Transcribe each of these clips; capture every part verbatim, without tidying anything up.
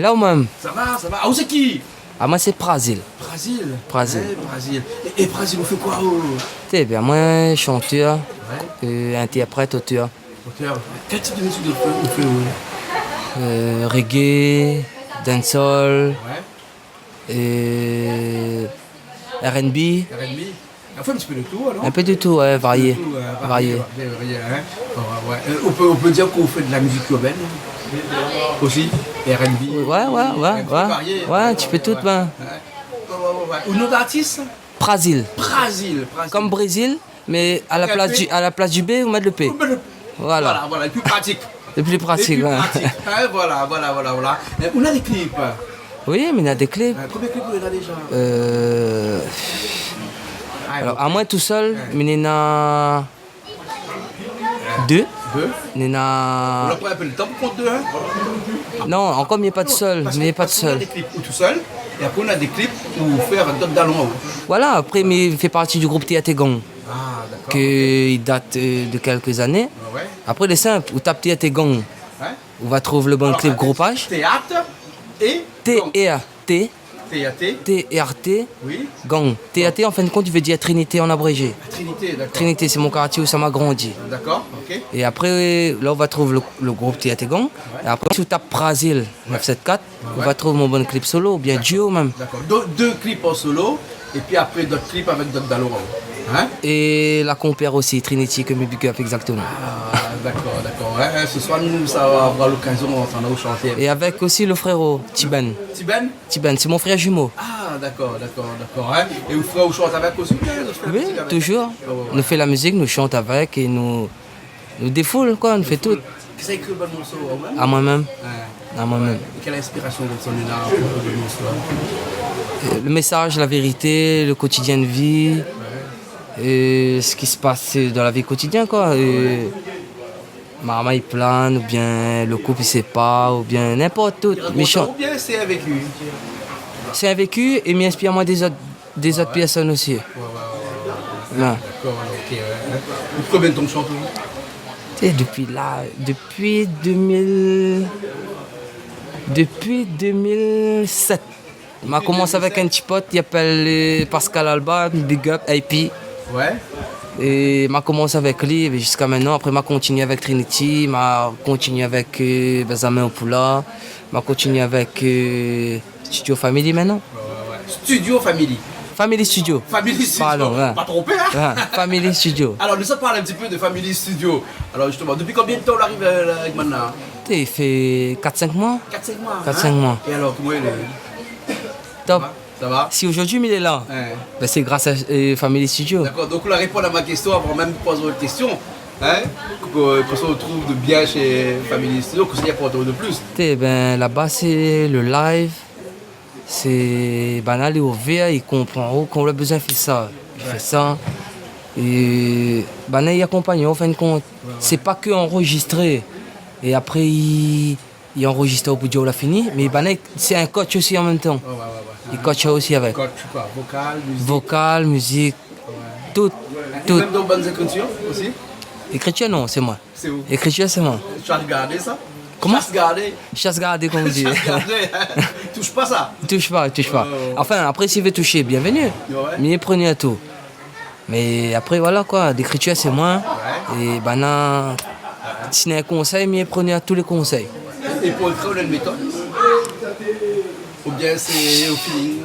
La ou mèm? Sa va, sa va. Ah, ou sé ki? Ah, moin sé Prazil. Prazil? Prazil. Ouais, Prazil. É, é Prazil, ou fé koi, ou? Té, bin, moin, shantèr, ouais, euh, intèrprèt, otèr. Otèr. Kèl tip de mizik ou fé, ou fé, ou? Euh, reggae, dancehall, ouais, euh, R and B. R and B. Ou fé in ti pé de tou, alor? In pé de tou, ouais, varié. De tou, euh, varié, varié. Varié, varié, hein. Ouais, ouais. Euh, ou pé, ou pé dir ou fé de la mizik irbèn osi, R and B. Ouais, ouais, ouais, ouais. In ti pé varié. Ouais, ouais, ouais, ouais. Ouais, ouais, ouais. Ou nom d'artis? Prazil. Prazil, Prazil. Konm Brézil, mé a la plas du, a la plas du B, ou mèt le P. Ou mèt le P. Voilà. Voilà, voilà, le pli pratik. Le pli pratik, ouais. Le pli pratik. Hein, voilà, voilà, voilà, voilà. Euh, ou néna dé klip? Oui, mi néna dé klip. Euh, konbien klip ou néna déza? Euh, alor, amoin tousèl, ouais, mi néna dé. Dé? Néna... Ou la pran in pé le tan pou kont dé, hein? Non, ankor mi lé pa tousèl, mi lé pa tousèl. Parske, parske ou néna dé klip ou tousèl, é apré ou néna dé klip ou fé avèk dot dalon aou. Voilà, apré mi fé parti du group Théâtre et Gang. Ah, d'accord, OK. Ke i dat, euh, de kèlk zané. Ouais, ouais. Apré, lé sinp, ou tap Théâtre et Gang. Ouais. Ou va trouv le bann klip Groupash. Alor, atann, Théâtre et Gang. T R T. T R T. T R T. Oui. Gang. T R T, an fin de kont, i vé dir Trinité an abréjé. Ah, Trinité, d'accord. Trinité, sé mon kartié ousa ma grandi. D'accord, OK. É apré, la ou va trouv le, le group Théâtre et Gang. Ouais. É apré, si ou tap Prazil, ouais, neuf sept quatre, ouais, ou va trouv mon bann klip solo, oubien duo mèm. D'accord. Dé, dé klip an solo, épi apré dot klip avèk dot dalon, hein? É la konpèr osi, Trinity, ke mi big up, exactement. Ah, d'accord, d'accord. Ouais, ouais, ce soir, nou, sa va avoir lokazion d'antann aou shanté. É avèk osi le fréro, Tiben. Tiben? Tiben, sé mon frèr jumo. Ah, d'accord, d'accord, d'accord, hein. É out frèr, ou shant avèk osi, oubien ou fé la mizik avèk? Oui, toujours. Ah, ouais, ouais. Nou fé la mizik, nou shant avèk é nou, nou défoul, koi, nou fé tout. Kisa i ékri bann morso, aou mèm? Amoin mèm. Ouais. Amoin mèm. É kèl inspirasion ou néna pou ékri bann morso la? Euh, le mésaz, la vérité, le quotidien de vie, ouais, euh, ce qui se passe dans la vie quotidienne, quoi. Euh, marmay i plane, oubien le koup i sépar, oubien ninport tout. I rakont sa, oubien sé in véku? Sé in véku é mi inspir amoin dé zot, dé zot pèrsone osi. Ah ouais? Ouais, ouais, ouais, ouais. Ouais. D'accord, alor, OK, ouais. Dopi konbien de tan ou shant, ou? Té, dopi la, dopi deux mille, dopi deux mille sept. Ma komans avèk in ti pot, i apèl, euh, Pascal Alba, big up, A P. Ouais. É ma komans avèk li, é ziska mintnan. Apré, ma kontinié avèk Trinity, ma kontinié avèk, euh, Benjamin Opoula, ma kontinié avèk, euh, Studio Family mintnan. Ouais, ouais, ouais. Studio Family. Family Studio. Family Studio. Pardon, ouais. Pa tronpé, hein? Ouais, Family Studio. Alor, nou sa parl in ti pé de Family Studio. Alor, zisteman, dopi konbien de tan ou la ariv, euh, avèk bann la? Té, i fé kat, sink moi. Kat, sink moi, hein? Kat, sink moi. É alor, koman i lé? Top. Sa va? Sa va? Si zordi mi lé la, bin, sé gras a, euh, Family Studio. D'accord, donk ou la réponn a ma késtyon avan mèm de poz out késtyon, hein, ke, ke, kosa ou trouv de bien shé Family Studio, kosa i aport aou de plis? Té, bin, laba, sé le live, sé banna lé ouvèr, i konpran aou, kan ou la bezoin fé sa, i fé sa. É banna i akonpagn aou, an fin de kont. Ouais, ouais. Sé pa ke anrozistré, é apré, i i anrozistr aou pou dir ou la fini, mé banna, sé in coach osi an mèm tan. Ouais, ouais, ouais, ouais. I coach aou osi avèk. Coach koi? Vokal, mizik? Vokal, mizik, tout, tout. É mèm dan bann ékritir osi? Ékritir, non, sé moin. Sé ou? Ékritir, sé moin. Shas gardé sa? Koman? Shas gardé. Shas gardé, konm i di. Shas gardé. Toush pa sa. Toush pa, toush pa. Ouais, ouais, ouais. Anfin, apré, si i vé toushé, bienvenu. Ouais, ouais. Mi lé prenèr a tout. Mé apré, voilà koi, lékritir sé moin. Ouais. É banna, si néna in konsèy, mi lé prenèr a tout lé konsèy. É pou ékri, ou néna in métod? Oubien sé o feeling?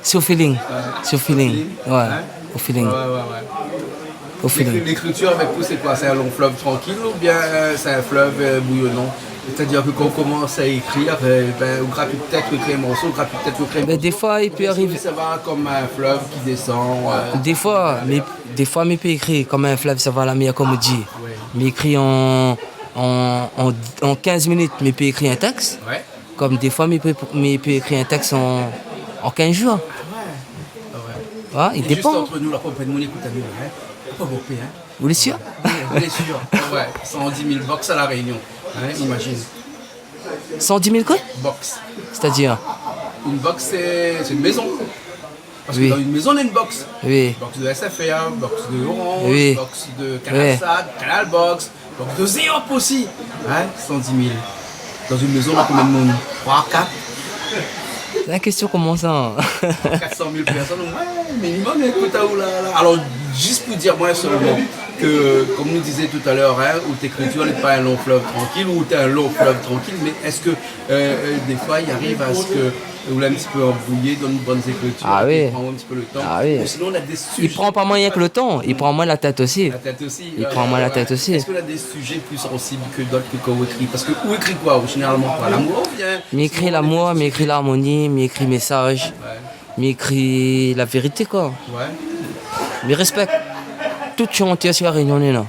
Sé o feeling. Ouais. Sé o feeling. O feeling? Ouais. Hein? O feeling. Ouais, ouais, ouais, ouais. O feeling. Lékri-, lékritir avèk ou, sé koi? Sé in long flèv trankil oubien sé in flèv, euh, bouyonan? Sétadir ke kan ou komans a ékrir, euh, bin, ou grapit tèt, ou ékri in morso, ou grapit tèt, ou ékri in morso. Bin, défoi, i pé arivé. Sa va konm in flèv ki désann, euh. Défoi, mé, défoi, mi pé ékri konm in flèv sava la mèr, konm ou di. Ouais. Mi ékri an, an, an, an kinz minit, mi pé ékri in tèks. Ouais. Konm défoi, mi pé, mi pé ékri in tèks an, an kinz zour. Ah ouais. Ah ouais. Ouais, i dépan. É zis ant nou la, pou bann moun i ékout anou la, hein. Pa bonpé, hein. Ou lé sir? Oui, ou lé sir. Ouais, san di mil box à La Réunion. Hein, imazine. San di mil koi? Box. Sétadir? In box, sé, sé in mézon. Oui. Parske dan in mézon, néna in box. Oui. Box de S F R, box de Orange, oui, box de Canal Sat, Canal Box, box de Zeop osi. Hein, san di mil. Dan in mézon, na konbien de moun ? Troi, kat ? La késtion i komans, in ? Kat san mil pèrsone, omoin, minimom, i ékout aou la, la. Alor, zis pou dir, moin, solman, ke, kom nou té di talèr, in, out ékritir lé pa in long flev trankil, ou té in long flev trankil, mé èske, eu, eu, défoi, i ariv a se ke ou lé in ti pé anbrouyé dan out bann ékritir, Ah wi. i pran in ti pé le tan. Ah wi. Ou sinon, na dé I pran pa moin rienk le tan, i pran moin la tèt osi. La tèt osi, I pran moin la tèt osi. Èske ou na dé sizé pli sansib ke dot ke kan ou ékri ? Parske ou ékri koi, ou, zénéralman koi ? Lamour oubien... Mi ékri lamour, mi ékri larmoni, mi ékri mésaz, Wé. mi ékri la vérité, koi. Wé. Mi réspèk tout shantèr si La Rényon néna.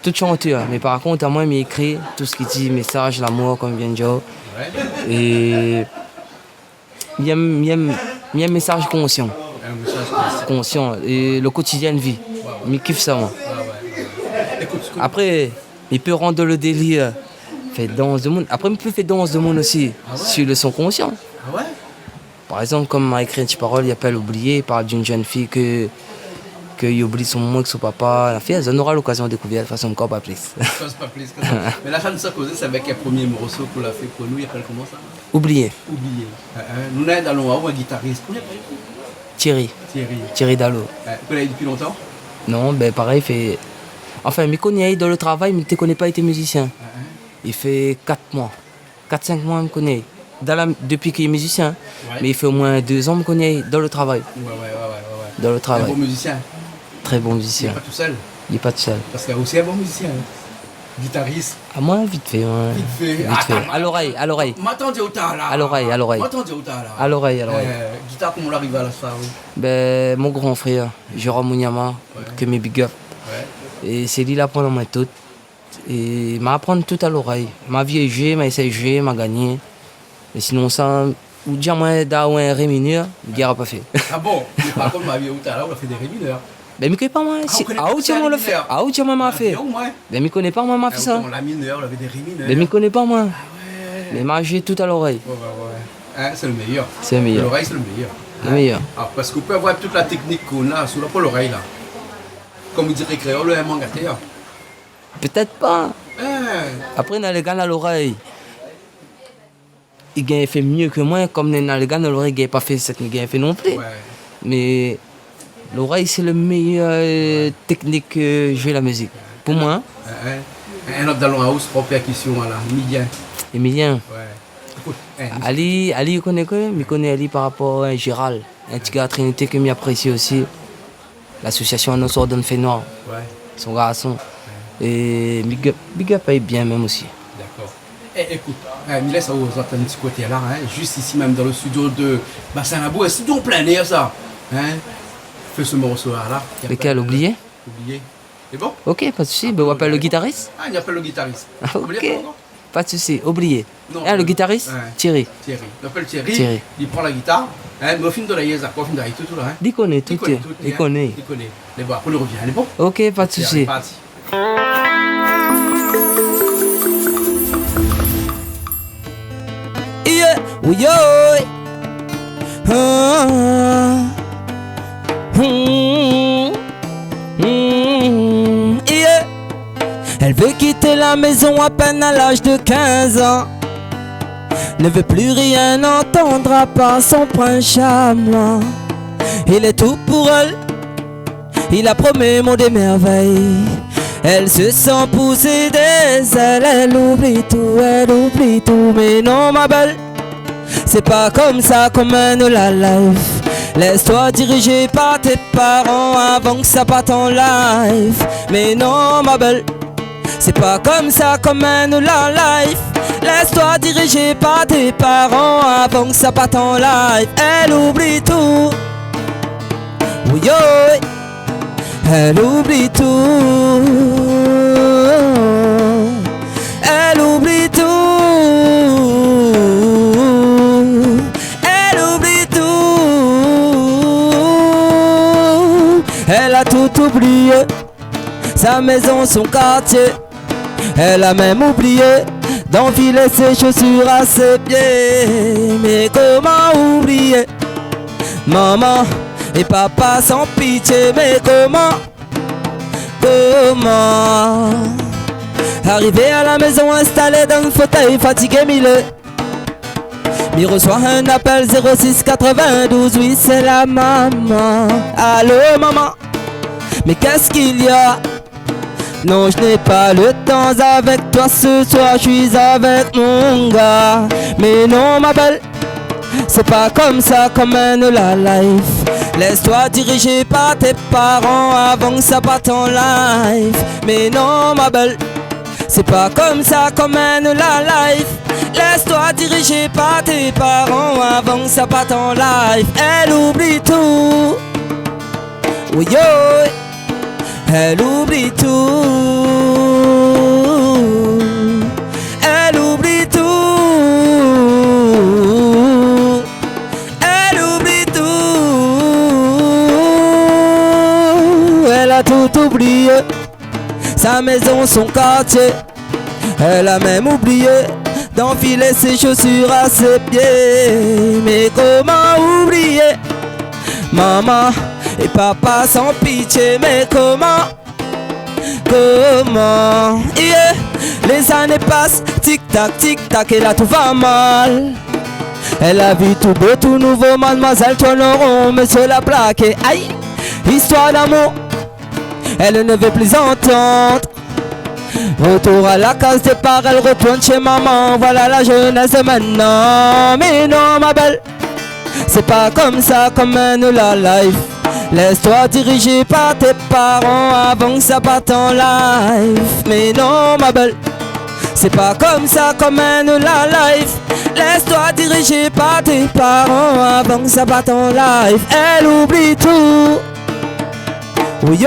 Tout shantèr, mé par kont, amoin, mi ékri tout sak i di mésaz, lamour, kom mi vien de dir. Wé. É mi èm, mi èm, mi èm mésaz konsian. In mésaz konsian. Konsian. É le kotidien de vi. Wé, wé. Mi kif sa, moin. Wé, wé, wé. Ékout, ékout. Apré, mi pé rant dan le délir, fé dans demoun. Apré, mi pé fé dans demoun osi, Ah wé ? si le son konsian. Ah wé ? Par égzanp, kom ma ékri in ti parol, i apèl Oublié, i parl d'in jenn fiy ke, ke i oubli son momon èk son papa. Anfin, zot nora lokazion dékouvèr, de tout fason, ankor pa plis. Koz pa plis ke sa. Mé la, sa nou sa kozé, sé avèk in promié morso ke ou la fé pou nou, i apèl koman sa ? Oublié. Oublié. Eu, eu, nou néna dalon aou, in gitaris. Koman i apèl ? Thierry. Thierry. Thierry Dalo. Eu, ou koné ali dopi lontan ? Non, bin, parèy, fé, anfin, mi koné ali dan le travay, mi té koné pa li té mizisien. Eu, eu. I fé kat moi. Kat, sink moi, mi koné. Dan la, dopi ke li lé mizisien, Wé. mé i fé omoin dé zan mi koné dan le travay. Wé, wé, wé, wé, wé, wé. Dan le travay. Trè bon mizisien. Trè bon mizisien. Li lé pa tousèl. Li lé pa tousèl. Parske osi in bon mizisien, in. Gitaris. Ah, moin, vit fé, moin. Vit fé. Vit fé. Atann, atann. A lorèy, a lorèy. Moin té antann ou talèr la. A lorèy, a lorèy. Moin té antann ou talèr la. A lorèy, a lorèy. Eu, gitar, koman ou la ariv a sa, ou ? Bin, mon gran frèr, Jérôme Ounyama, Wé. ke mi big up. Wé. É sé li la aprann amoin tout. É ma aprann tout a lorèy. Ma vi zoué, ma éséy zoué, ma gagné. Mé sinonsa, ou di amoin d'aou in ré minèr, mi gingn pa fé. Ah bon ? Mé par kont, ma vi ou talèr, ou la fé dé ré minèr. Bin, mi koné pa, moin. Ah, si, ou koné ah, pa ou di amoin la fé. Ah, ou di amoin ma fé. Ah, di amoin. Bin, mi koné pa, moin, ma fé sa. Ah, ou la minèr, ou la fé dé ré minèr. Bin, mi koné pa, moin. Ah wé. Mé ma zoué tout a lorèy. Wé, wé, wé. In, sé le méyèr. Sé le méyèr. Lorèy, sé le méyèr. Le méyèr. Ah, parske ou pé avoir tout la téknik k'ou na, si ou la pa lorèy la, kom i diré kréol, in mangata. Pétèt pa. In. Apré, na lé gars na lorèy, i gingn fé myé ke moin, kom néna lé gars na lorèy i gingn pa fé sak mi gingn fé non pli. Wé. Mé lorèy, sé le méyèr, eu, Wé. téknik, eu, zoué la mizik. Pou moin, in. In, in, in lot dalon aou, sé pèrkision, la, Émilien. Émilien. Wé. Ékout, in, Ali, Ali, ou koné ke ? Mi koné Ali par rapor a Gérald, in ti gars Trinité ke mi aprésié osi. Lasosiasion Anosor Donn Fénoir. Wé. Son garson. Wé. É big up, big up ali bien mèm osi. Dakor. É, ékout, in, mi lès aou zot in ti koté la, in, zis isi mèm dan le studio de Bassin Labou, in studio an plin èr sa, in. Fé se morso la, la, ki apèl, Lékèl, eu, Oublié ? Oublié. Sé bon ? Ok, pa de sousi. Bin, ou apèl le gitaris. Ah, i apèl le gitaris. Ah, Oublié, ok. Pa ankor ? Pa de sousi, Oublié. Non, Ah, le eu, gitaris, wé. Thierry. Thierry. I apèl Thierry. Thierry. Li pran la gitar. In, mé ou fine done ali, sa, ou fine done ali tout, tout la, in. Li koné tout, li koné tout, li koné. Li koné. Mé bon, apré, nou rovien, lé bon ? Ok, pa de sousi. Allez, parti. Yeah, oui, yo, oui. Ah, hmm, hmm, yeah. Elle veut quitter la maison à peine à l'âge de quinze ans. Ne veut plus rien entendre à part son prince charmant. Il est tout pour elle. Il a promis monde et merveilles. Elle se sent pousser des ailes. Elle oublie tout, elle oublie tout. Mais non, ma belle, c'est pas comme ça qu'on mène la life. Laisse-toi diriger par tes parents avant que ça parte en live. Mais non, ma belle, c'est pas comme ça qu'on mène la life. Laisse-toi diriger par tes parents avant que ça parte en live. Elle oublie tout. Oui, yo, oui. Elle oublie tout. Elle oublie tout. Elle oublie tout. Elle a tout oublié. Sa maison, son quartier. Elle a même oublié d'enfiler ses chaussures à ses pieds. Mais comment oublier maman et papa sans pitié ? Mais comment, comment, Arivé a la mézon, instalé dan fotèy, fatigé mi lé. Mi resoi in apèl zéro six quatre-vingt-douze, oui, sé la momon. Allô, momon ? Mais qu'est-ce qu'il y a ? Non, je n'ai pas le temps avec toi ce soir, je suis avec mon gars. Mais non, ma belle, c'est pas comme ça qu'on mène la life. Laisse-toi diriger par tes parents, avance pas ton life. Mais non, ma belle, c'est pas comme ça qu'on mène la life. Laisse-toi diriger par tes parents, avance pas ton life. Elle oublie tout. Oui, oui. Elle oublie tout. Elle oublie tout. Elle oublie tout. Elle a tout oublié. Sa mézon, son kartié. Elle a même oublié d'enfiler ses chaussures à ses pieds. Mais comment oublier maman et papa sans pitié ? Mais comment, comment, yeah. Les années passent, tic-tac, tic-tac, et là tout va mal. Elle a vu tout beau, tout nouveau, mademoiselle Tonoron, monsieur l'a plaqué. Aïe, histoire d'amour, elle ne veut plus entendre. Retour à la case départ, elle retourne chez maman. Voilà la jeunesse de maintenant. Mais non, ma belle, c'est pas comme ça qu'on mène la life. Laisse-toi diriger par tes parents, avance pas ton life. Mais non, ma belle, c'est pas comme ça qu'on mène la life. Laisse-toi diriger par tes parents, avance pas ton life. Elle oublie tout. Oui, oui.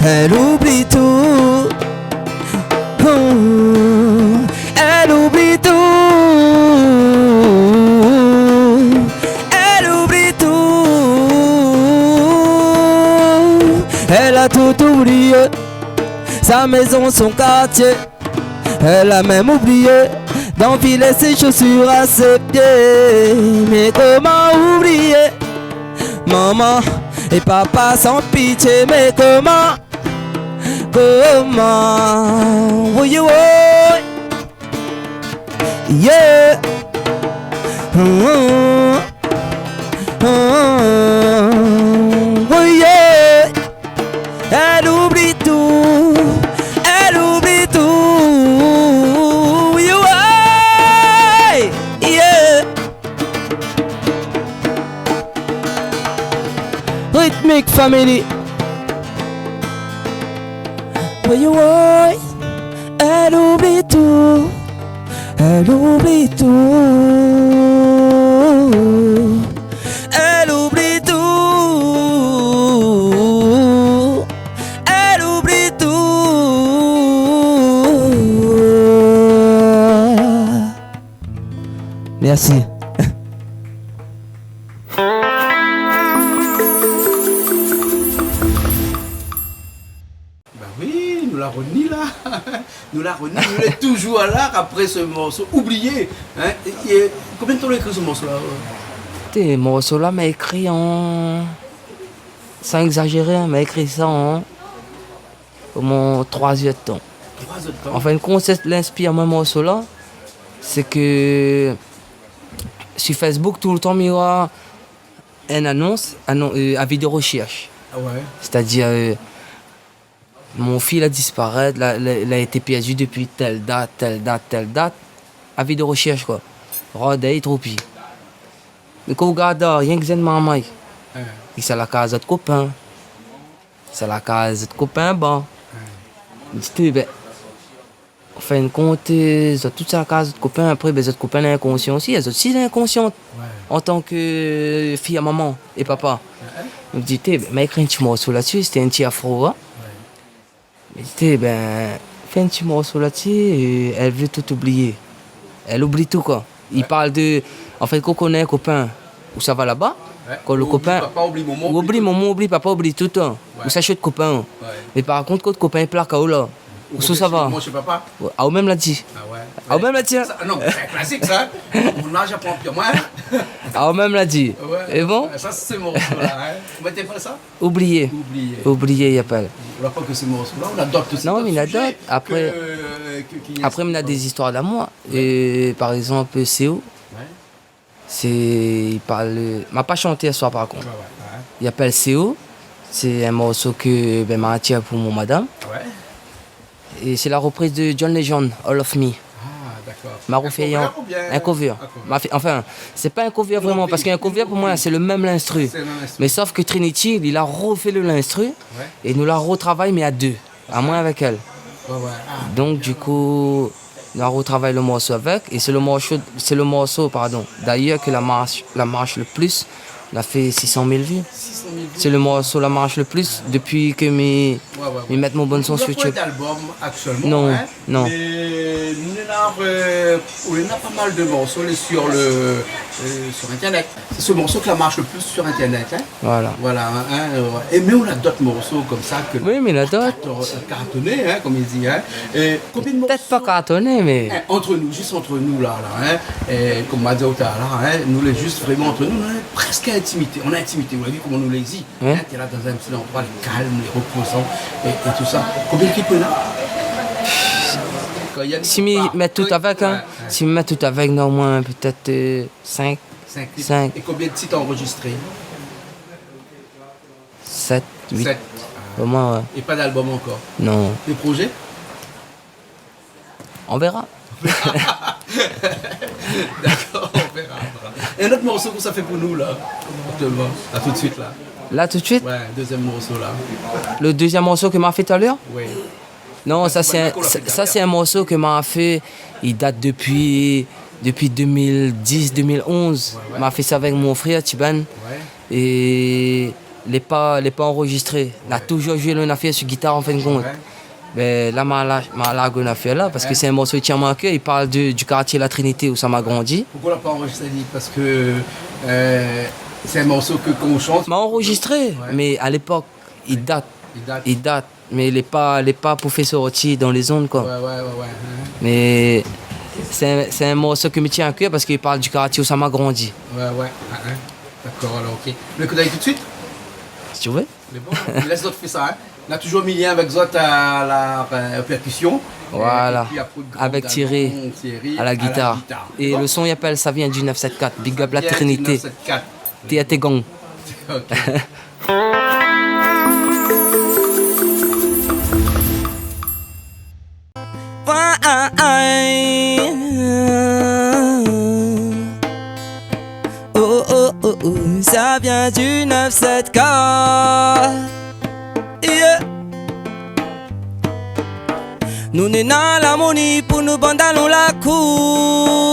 Elle oublie tout. Oh. Elle oublie tout. Elle oublie tout. Elle a tout oublié. Sa mézon, son kartié. Elle a même oublié d'enfiler ses chaussures à ses pieds. Mais comment oublier maman et papa sans pitié ? Mais comment, comment ? Oui, oui. Yeah. Mm, mm, mm. Oui, yeah. Elle oublie tout, elle oublie tout. Oui, ouais. Yeah. Rhythmic Family. Oui, ouais. Elle oublie tout. Elle oublie tout. Elle oublie tout. Elle oublie tout. Merci. Ba oui, nou la revni la. Nou la revni, nou lé toujour la, apré se morso Oublié, hein. É, é konbien d'tan ou la ékri se morso la ? Té, morso la, ma ékri an, san égzazéré, hein, ma ékri sa an omoin troi zèr d'tan. Troi zèr d'tan ? An fin d'kont, sak la inspir amoin morso la, sé ke si Facebook, toultan mi oi in anons, anon-, euh, avi de reshèrsh. Ah ouais. Sétadir, euh, mon fiy la disparèt, la, la, la été pèrdi dopi tèl dat, tèl dat, tèl dat. Avi de reshèrsh, koi. Rod, é tro pi. Mé kan ou gard, rienk zèn marmay. Hein. É sa la kaz zot kopin. Sa la kaz zot kopin, bon. Hein. Mi di, té, bin, an fin d'kont, euh, zot tout sa la kaz zot kopin, apré, bin, zot kopin lé inkonsian osi, zot osi lé inkonsian. Ouais. An tan ke, euh, fiy a momon é papa. Hein, hein. Mi di, té, bin, ma ékri in ti morso la dsi, sété in ti afro, hein. Ouais. Mi di, té, bin, fé in ti morso la dsi, euh, èl vé tout oublié. Èl oubli tout, koi. Ouais. I parl de, an fèt, kan ou néna in kopin, ou sava laba, ouais, kan le kopin, ou oubli papa, oubli momon, ou oubli tout. Oubli momon, oubli papa, oubli tout, hein. Ouais. Ou sa shé out kopin. Ouais. Mé par kont, kan out kopin i plak aou la, ousa ou sava ? Ou revien shé momon, shé papa. Ouais, aou mèm la di. Ah ouais. Ah, ou mèm la di, hein ? Sa, non, mé sé in klasik, sa. Mon az i pran pi moin. Ah, ou mèm la di. Ouais. É bon ? Sa, sé morso-la, hein. Koman i apèl sa ? Oublié. Oublié. Oublié, i apèl. Nou la pa ke sé morso-la, nou na dot osi, dot sujé. Non, mé néna dot. Apré, ke, ke, ki apré, nou na dé zistoir d'amour. Ouais. É par égzanp, Séo. Ouais. Sé, i parl, ma pa shanté aswar par kont. Ouais, ouais, ouais. I apèl Séo. Sé in morso ke, bin, ma la tir pou mon madam. Ouais. É sé la repriz de John Legend, All of Me. Ah, dakor. Ma rofé in, in cover oubien in cover. In cover. Ma fé, anfin, sé pa in cover vréman, parske in cover pou moin, sé le mèm linstru. Sé le mèm linstru. Mé sof ke Trinity, li la rofé le linstru, ouais, é nou la rotravay, mé a dé. Amoin avèk èl. Ouais, ouais. Ah, bien. Donk, du kou, nou la rotravay le morso avèk, é sé le morso, sé le morso, pardon, d'ayèr ke la marsh, la marsh le plis, la fé sis san mil vi. Sis san mil vi. Sé le morso la marsh le plis dopi ke mi, ouais, ouais, ouais, mi mèt mon bann son su YouTube. Nou na poin d'album aktièlman, non, hein, non. Mé nou na, euh, nou na pa mal de morso, lé sur le, euh, sur Internet. Sé se morso ke la marsh le plis sur Internet, hein. Voilà. Voilà, hein, hein, euh, é mé ou na dot morso konmsa ke... Oui, mé na dot. Karton-, kartoné, hein, konm i di, hein. É konbien de morso... Pétèt pa kartoné, mé... Hein, ant nou, zis ant nou la, la, hein. É konm ma di aou talèr, hein, nou lé zis vréman ant nou, nou lé prèsk intimité, an intimité. Ou la vi koman nou lé isi, hein, hein, té la dan in ti landroi, lé kalm, lé repozan, é, é tousa. Konbien klip ou na ? Kan i a... Si mi mèt tout avèk, hein, ouais, ouais, si mi mèt tout avèk, non, omoin pétèt, euh, sink. Sink klip. Sink. É konbien de tit anrozistré ? Sèt, uit. Sèt. O moin, ouais. É pa d'album ankor ? Non. Dé projé ? On verra. Dakor, on verra, on verra. É in ot morso ke ou sa fé pou nou la, aktièlman, la tout de suit la. La tout de suit ? Ouais, dézièm morso la. Le dézièm morso ke ma fé talèr ? Oui. Non, sa sé in, sa sé in morso ke ma fé, i dat dopi, dopi deux mille dix, deux mille onze. Ouais, ouais. Ma fé sa avèk mon frèr Tiban. Ouais. É lé pa, lé pa anrozistré. Na touzour zoué lo nafèr su gitar, an fin de kont. Ouais. Bin, la, ma la, ma larg lo nafèr la, parske sé in morso i tien amoin a kèr, i parl de, du kartié La Trinité ousa ma grandi. Poukosa ou la pa anrozistré li ? Parske, euh, sé in morso ke kan ou shant... Ma anrozistré, ouais, mé a lépok, i dat. I dat. I dat. Mé lé pa, lé pa pou fé sorti dan lé zond, koi. Ouais, ouais, ouais, ouais, ouais. Mé sé in, sé in morso ke mi tien a kèr parske i parl du kartié ousa ma grandi. Ouais, ouais, ouais, ouais. Dakor, alor, OK. Ou ékout ali tout de suit ? Si tu veux. Mé bon, lès zot fé sa, hein. Nou la touzour mi lien avèk zot a la, euh, pèrkision. Voilà. É pi apré, avèk Thierry, Thierry a la gitar. É lo son i apèl Ça vient du neuf sept quatre. Big up La Trinité. Ça vient du neuf sept quatre. T R T Gang. OK. Oh, oh, oh, oh, ça vient du neuf sept quatre. Yeah. Nou néna larmoni pou nou bann dalon lakour.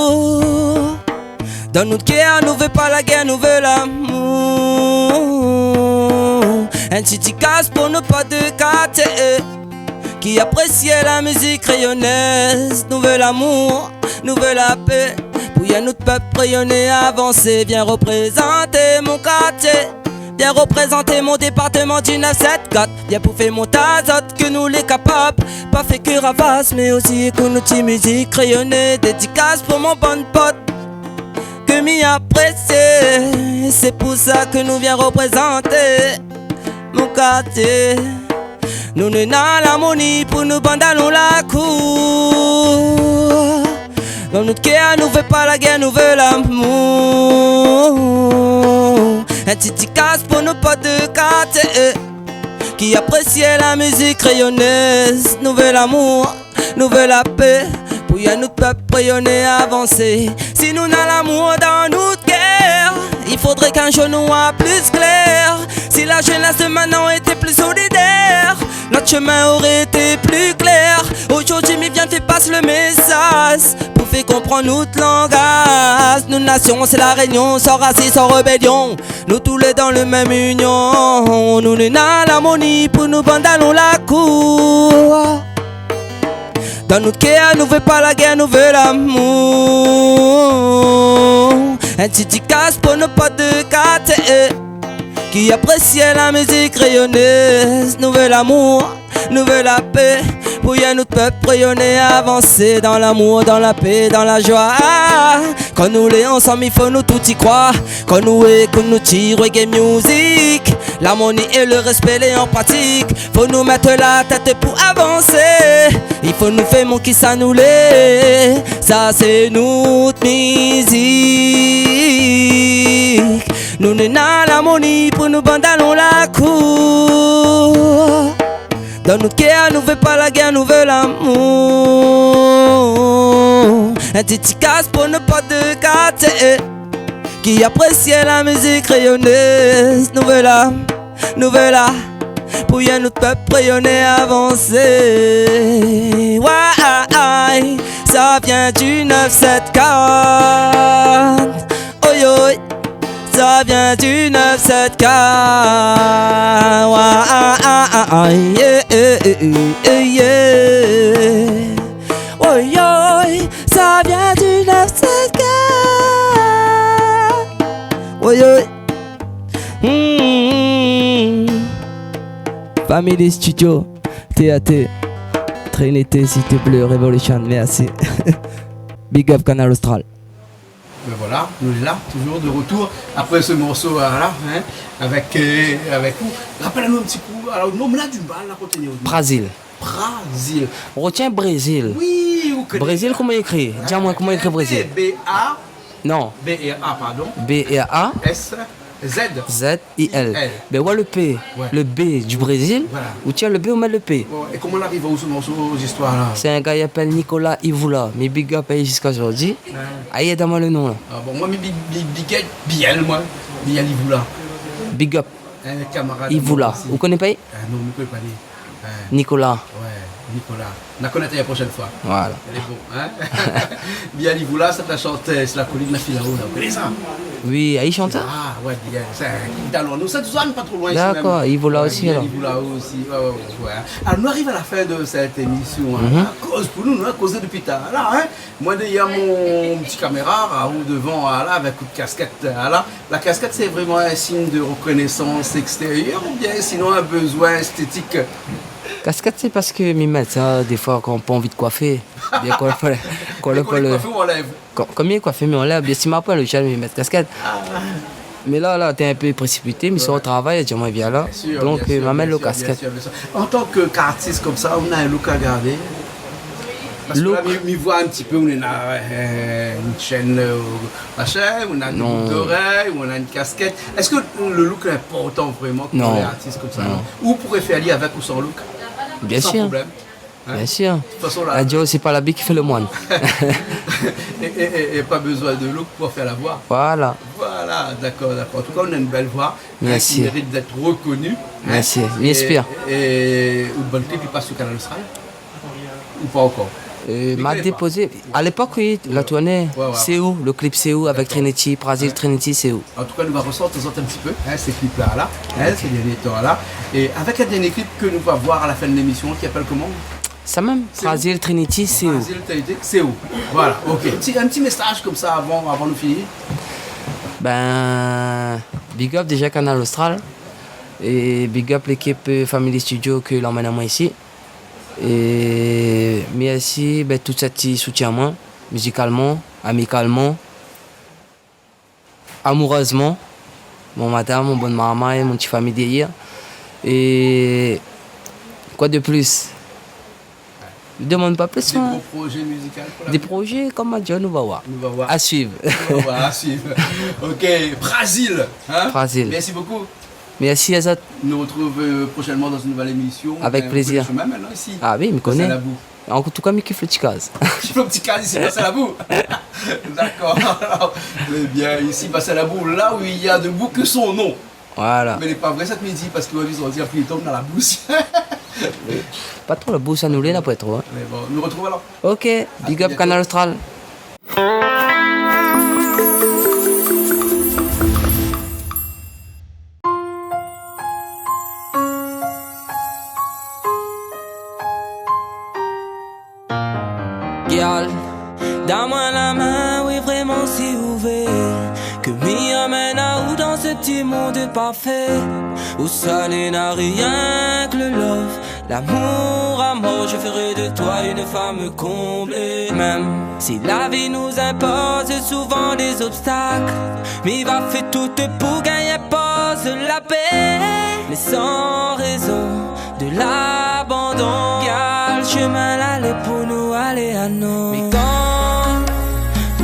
Dan nout kèr, nou vé pa la guèr, nou vé lamour. In dédikas pou nout pot de kartié ki apresié la mizik rényonèz. Nou vé lamour, nou vé la pé, pou èd nout pèp rényoné avansé. Vien reprézanté mon kartié, vien reprézanté mon départman du neuf sept quatre. Vien pou fé mont azot ke nou lé kapab. Pa fé ke ravas, mé osi ékout nout ti mizik rényoné. Dédikas pou mon bann pot ke mi apresié. Sé pou sa ke nou vien reprézanté mon kartié. Nou néna larmoni pou nou bann dalon lakour. Dan nout kèr, nou vé pa la guèr, nou vé lamour. In dédikas pou nout pot de kartié, eh, ki apresié la mizik rényonèz. Nou vé lamour, nou vé la pé, pou èd nout pèp rényoné avansé. Si nou néna lamour dan nout kèr, i fodré k'in zour nou voi pli klèr. Si la zénès de mintnan lété pli solidèr, nout shomin noré été pli klèr. Zordi mi vien fé pas lo mésaz pou fé konprann nout langaz. Nout nasion sé La Rényon, san rasis, san rébélion. Nou tout lé dan lo mèm inion. Nou néna larmoni pou nou bann dalon lakour. Dan nout kèr, nou vé pa la guèr, nou vé lamour. In dédikas pou nout pot de kartié, eh, ki apresié la mizik rényonèz. Nou vé lamour, nou vé la pé, Pou èd nout pèp rényoné avansé dan lamour, dan la pé, dan la joi. Kan nou lé ansanm, i fo nou tout i kroi. Kan nou ékout nout ti reggae music, larmoni é le rèspé lé an pratik. Fo nou mèt la tèt pou avansé. I fo nou fé mon kisa nou lé. Sa sé nout mizik. Nou néna larmoni pou nou bann dalon lakour. Dan nout kèr, nou vé pa la guèr, nou vé lamour. In dédikas pou nout port de kartié ki apresié la mizik rényoné. Nou vé la, nou vé la, pou èd nout pèp rényoné avansé. Oué, sa i vien du nèf sèt kat. Oyoy, sa i vien du nèf sèt kat. Oué, yeah, yeah, yeah, yeah. Oyoy, sa i vien du nèf sèt kat. Oyoy. Hmm. Family Studio, T A T, Trinity, s'il te plaît, Revolution, merci. Big up Kanal Austral. Ben voilà, nou lé la, toujours de retour après ce morceau, euh, là, hein, avec, euh, avec vous. Rapèl anou in ti kou, alor, non, mé la, di mal la, koté nou. Brazil. Brazil. Retien Brésil. Oui, ou koné. Brésil, koman i ékri ? Di amoin, koman i ékri Brésil ? B A. Non. B R A, pardon. B R A. S Z. Z I L. I L. Ben, oué, le P, oué, le B du Brésil, voilà, ou tir le B, ou mèt le P. Bon, é koman la ariv aou, se morso, zistoir la ? Sé in gars i apèl Nicolas Ivoula, mi big up ali ziska zordi. Oué. Ayi, donn amoin le non la. Ah bon, moin, mi big, big, big up Biel, moin. Biel Ivoula. Big up. In kamarad Ivoula. Amoin osi. Ou koné pa li ? Ah non, mi koné pa li. Oué. Nicolas. Oué, Nicolas. Na konèt ali la proshèn foi. Voilà. Lé bon, hein ? Biel Ivoula, sé la shantèz, la kolin la fil aou la, ou koné sa ? Oui, ali i shant. Ah, oué, Biel, sa, ki dalon. Nou, sa, tout sa, nou pa tro loin isi mèm. Dakor, Ivoula osi, alor. Oué, Biel Ivoula osi, oué, oué, oué. Alor, nou ariv a la fin de sèt émision, hein. Mhm. La koz pou nou, nou la kozé dopi talèr la, hein. Moin, dèrièr mon ti kaméra, Raoul dovan, ala, avèk out kaskèt, ala. La kaskèt, sé vréman in sign de rekonésans ékstérièr oubien sinon in bezoin èstétik ? Kaskèt, sé parske mi mèt sa, défoi, kan pa anvi de koifé. Bien, kan, kan, kan, kan mi lé koifé, mi anlèv. Kan, kan mi lé koifé, mi anlèv. Bien, si ma pran le shal, mi mèt kaskèt. Ah. Mé la, la, té in pé présipité, mi sort travay, la di amoin vien la. Bien sûr, bien sûr, bien sûr, bien sûr. Donk, euh, ma mèt le kaskèt. An tan ke, k'artis konmsa, ou na in look a gardé ? Parske la, mi, mi voi in ti pé, ou néna, euh, in shèn, euh, machin, ou néna dé bouk zorèy, ou néna in kaskèt. Non. Èske le look lé inportan vréman pou lé artis konmsa, non ? Non. Ou pouré fé ali avèk ou san look ? Bien sûr. San problèm. Hein ? Bien sûr. De toute façon, la... La di aou, sé pa labi ki fé le moine. Et, et, et, et pas besoin de look pour faire la voix. Voilà. Voilà, d'accord, d'accord. En tout cas, ou na une belle voix, hein, qui mérite d'être reconnue, hein. Merci. Merci. Mi éspèr. Et, et out bann clip i pass sur Kanal Austral ? Ou pa ankor ? Mi koné pa. Euh, ma dépozé. A lépok, oui, la tourné. Oué, oué. Sé ou, le clip Sé ou avèk Trinity, Brazil, Trinity, Sé ou. An tou ka, nou va resort azot in ti pé, hein, sé clip la, la, hein, sé dernié tan la. É avèk in dernié clip ke nou va voir a la fin de lémision, ki apèl koman ? Sa mèm, Sé ou ? Brazil, Trinity, Sé ou. Brazil, Trinity, Sé ou. Voilà, OK. In ti, in ti mésaz konmsa avan, avan nou fini. Ben, big up déja Kanal Austral. É big up lékip, euh, Family Studio ke la amenn amoin isi. É mèrsi, ben, tout sak i soutien amoin, mizikalman, amikalman, amourèzman, mon madam, mon bann marmay, mon ti fami dèrièr. É koi de plis ? Mi demann pa plis, hein. Dé gro projé mizikal pou la... Dé projé, konm ma di, nou va voir. Nou va voir. A suivre. Nou va voir, a suivre. OK, Brazil, hein ? Brazil. Merci beaucoup. Merci azot. Nous retrouvons, euh, prochainement dans une nouvelle émission. Avec plaisir. Euh, ou koné le chemin maintenant ici. Ah oui, mi koné. Bas Salabou. An tou ka, mi kif le ti kaz. Kif le ti kaz isi, Bas Salabou. D'accord. Eh bien, ici, Bas Salabou, là où il y a de boue que son nom. Voilà. Mé lé pa vré, sak mi di, parske moin, mi di, apui i tonm dan la bous. Pa tro la bous, sa nou lé, na pa tro, hein. Mé bon, nou retrouv alor. OK, big up Kanal Austral. Gyal, donn amoin la min, oui, vréman, si ou vé ke mi amenn aou dan se ti mond parfé, ousa néna rienk le love, L'amour à mort, je ferai de toi une femme comblée. Même si la vie nous impose souvent des obstacles, mi va fé tout pou gingn in poz lapé. Mé san rézon de l'abandon, gard shomin la lé pou nou alé anou. Mé kan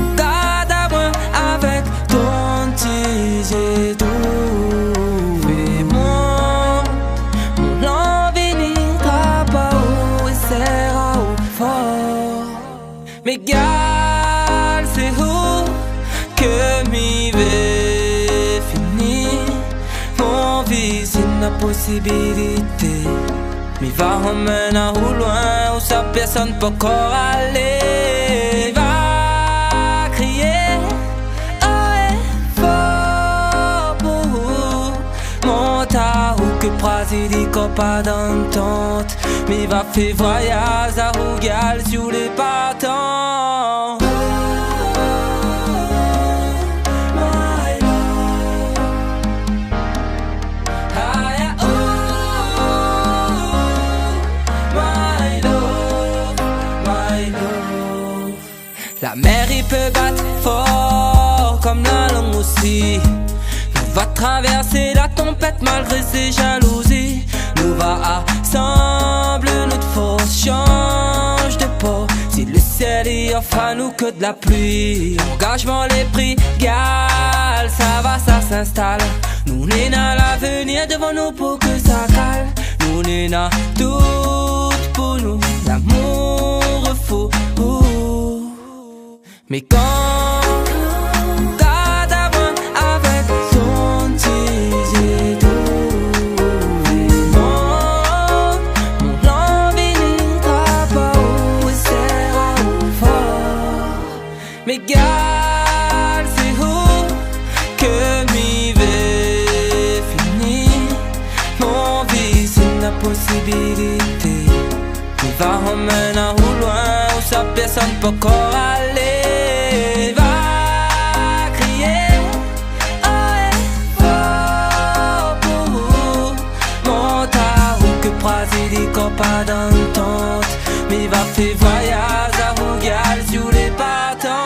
ou gard amoin avèk ton ti zié dou, fé mon, mon lanvi ni trap aou é sèr aou for. Mé gard, sé ou ke mi vé fini. Mon vi, sé in posibilité. Mi va anmèn aou loin ousa pèrsone pankor alé. Mi va kriyé o é for pou ou. Mont aou ke prazi di kor pa dan tant. Mi va fé voyaz aou, gard, si ou lé partan. My love. Aya, oh, my love, my love. La mèr i pé bat for kom la lang osi. Nou va travèrsé la tonpèt malgré sé jalouzi. Nou va asanblé nout fors, shanj de po. Si le sièl i ofr anou ke de la pli, langazman lé pri, gard, sa va, sa instal. Nou néna lavenir dovan nou pou ke sa kal. Nou néna tout pou nou, lamour fou. Mé kan ou gard amoin avèk ton ti zié dou, mon, mon lanvi ni trap aou é sèr aou for. Mé gard, sé ou ke mi vé fini. Mon vi, sé in posibilité. Mi va anmèn aou loin ousa pèrsone pankor alé. Mi va kriyé o é for pou ou. Mont aou ke prazi di kor pa dan tant. Mi va fé voyaz aou, gard, si ou lé partan.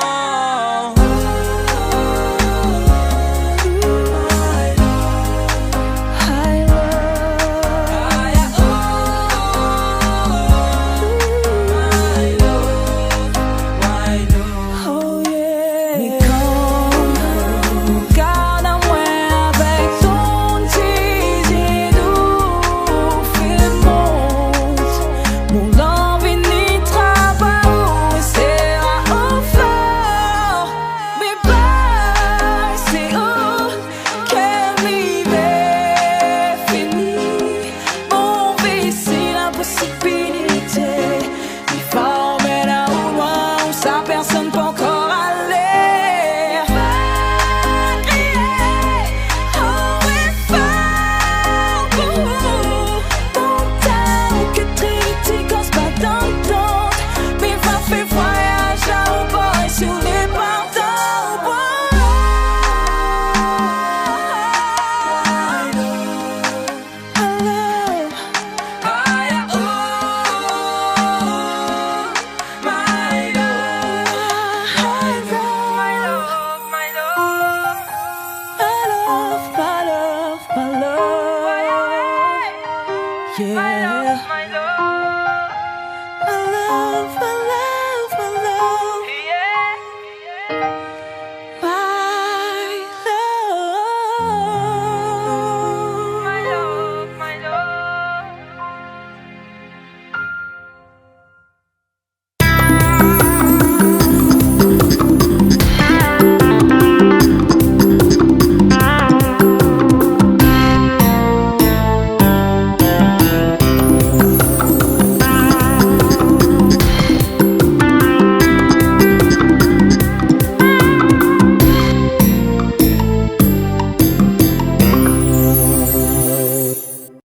Oh yeah. Mé kan ou gard amoin avèk ton ti zié dou, fé mont mon lanvi ni trap aou é sèr aou for. Mé ba, sé ou ke mi vé fini. Mon vi, sé in posibilité. Mi va anmèn aou loin ousa pèrsone pankor alé. Mi va kriyé o é for pou ou. Mont aou ke trinité kor pa dan tant. Mi va fé voyaz aou, boy, si ou lé partan. I love, I love, my love, my love, my love, my love, my love, my love. Yeah.